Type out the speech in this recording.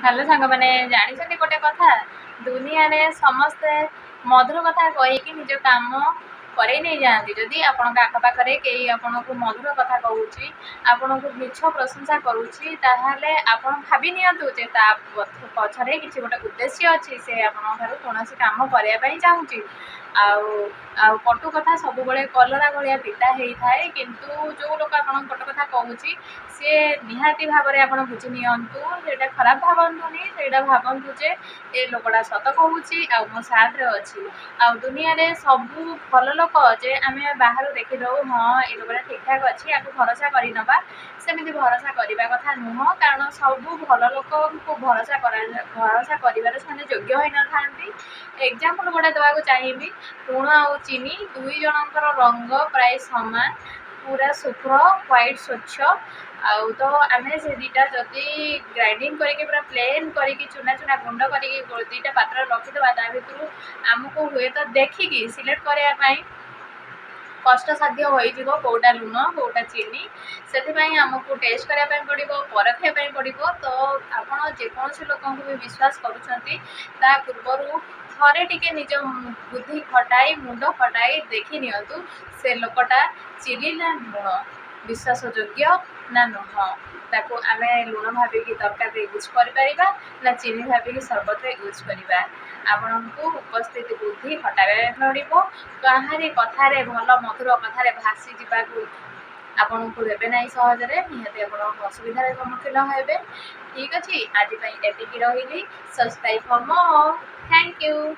Hello ସାଙ୍ଗମାନେ, ଜାଣିଛନ୍ତି ଗୋଟେ କଥା? ଦୁନିଆରେ ସମସ୍ତେ ମଧୁର କଥା କହିକି ନିଜ କାମ କରେଇ ନେଇଯାଆନ୍ତି। ଯଦି ଆପଣଙ୍କ ଆଖପାଖରେ କେହି ଆପଣଙ୍କୁ ମଧୁର କଥା କହୁଛି, ଆପଣଙ୍କୁ ମିଛ ପ୍ରଶଂସା କରୁଛି, ତାହେଲେ ଆପଣ ଭାବି ନିଅନ୍ତୁ ଯେ ତା ପଛରେ କିଛି ଗୋଟେ ଉଦ୍ଦେଶ୍ୟ ଅଛି। ସେ ଆପଣଙ୍କ ଠାରୁ କୌଣସି କାମ କରିବା ପାଇଁ ଚାହୁଁଛି। ଆଉ କଟୁ କଥା ସବୁବେଳେ କଲରା ଭଳିଆ ପିତା ହେଇଥାଏ। କିନ୍ତୁ ଯେଉଁ ଲୋକ ଆପଣଙ୍କୁ କଟୁ କଥା କହୁଛି, ସିଏ ନିହାତି ଭାବରେ ଆପଣ ବୁଝି ନିଅନ୍ତୁ, ସେଇଟା ଖରାପ ଭାବନ୍ତୁନି, ସେଇଟା ଭାବନ୍ତୁ ଯେ ଏ ଲୋକଟା ସତ କହୁଛି ଆଉ ମୋ ସାଥରେ ଅଛି। ଆଉ ଦୁନିଆରେ ସବୁ ଭଲ ଲୋକ ଯେ ଆମେ ବାହାରୁ ଦେଖିଦେଉ, ହଁ, ଏ ଲୋକଟା ଠିକ୍ଠାକ୍ ଅଛି, ଆକୁ ଭରସା କରିନେବା, ସେମିତି ଭରସା କରିବା କଥା ନୁହଁ। କାରଣ ସବୁ ଭଲ ଲୋକଙ୍କୁ ଭରସା କରିବାରେ ସେମାନେ ଯୋଗ୍ୟ ହୋଇନଥାନ୍ତି। ଏକ୍ଜାମ୍ପଲ୍ ଗୋଟେ ଦେବାକୁ ଚାହିଁବି। ଲୁଣ ଆଉ ଚିନି ଦୁଇ ଜଣଙ୍କର ରଙ୍ଗ ପ୍ରାୟ ସମାନ, ପୁରା ଶୁଭ୍ର, ହ୍ୱାଇଟ୍, ସ୍ୱଚ୍ଛ। ଆଉ ତ ଆମେ ସେ ଦୁଇଟା ଯଦି ଗ୍ରାଇଣ୍ଡିଙ୍ଗ କରିକି, ପୁରା ପ୍ଲେନ୍ କରିକି, ଚୁନା ଚୁନା ଗୁଣ୍ଡ କରିକି ଦୁଇଟା ପାତ୍ରରେ ରଖିଦେବା, ତା ଭିତରୁ ଆମକୁ ହୁଏତ ଦେଖିକି ସିଲେକ୍ଟ କରିବା ପାଇଁ କଷ୍ଟସାଧ୍ୟ ହୋଇଯିବ କେଉଁଟା ଲୁଣ, କେଉଁଟା ଚିନି। ସେଥିପାଇଁ ଆମକୁ ଟେଷ୍ଟ କରିବା ପାଇଁ ପଡ଼ିବ, ପରଖିବା ପାଇଁ ପଡ଼ିବ। ତ ଆପଣ ଯେକୌଣସି ଲୋକଙ୍କୁ ବି ବିଶ୍ୱାସ କରୁଛନ୍ତି, ତା ପୂର୍ବରୁ ଥରେ ଟିକେ ନିଜ ବୁଦ୍ଧି ଖଟାଇ, ମୁଣ୍ଡ ଖଟାଇ ଦେଖି ନିଅନ୍ତୁ, ସେ ଲୋକଟା ଚିନି ନା ଲୁଣ, ବିଶ୍ୱାସଯୋଗ୍ୟ ନା ନୁହଁ। ତାକୁ ଆମେ ଲୁଣ ଭାବିକି ତରକାରୀରେ ୟୁଜ୍ କରିପାରିବା ନା ଚିନି ଭାବିକି ସରବତରେ ୟୁଜ୍ କରିବା। ଆପଣଙ୍କୁ ଉପସ୍ଥିତ ବୁଦ୍ଧି ଖଟାଇବା ପାଇଁ ପଡ଼ିବ। କାହାରି କଥାରେ, ଭଲ ମଧୁର କଥାରେ ଭାସି ଯିବାକୁ ଆପଣଙ୍କୁ ଦେବେ ନାହିଁ ସହଜରେ। ନିହାତି ଆପଣ ଅସୁବିଧାରେ ସମ୍ମୁଖୀନ ହେବେ। ଠିକ୍ ଅଛି, ଆଜି ପାଇଁ ଏତିକି ରହିଲି। Subscribe for more. Thank you.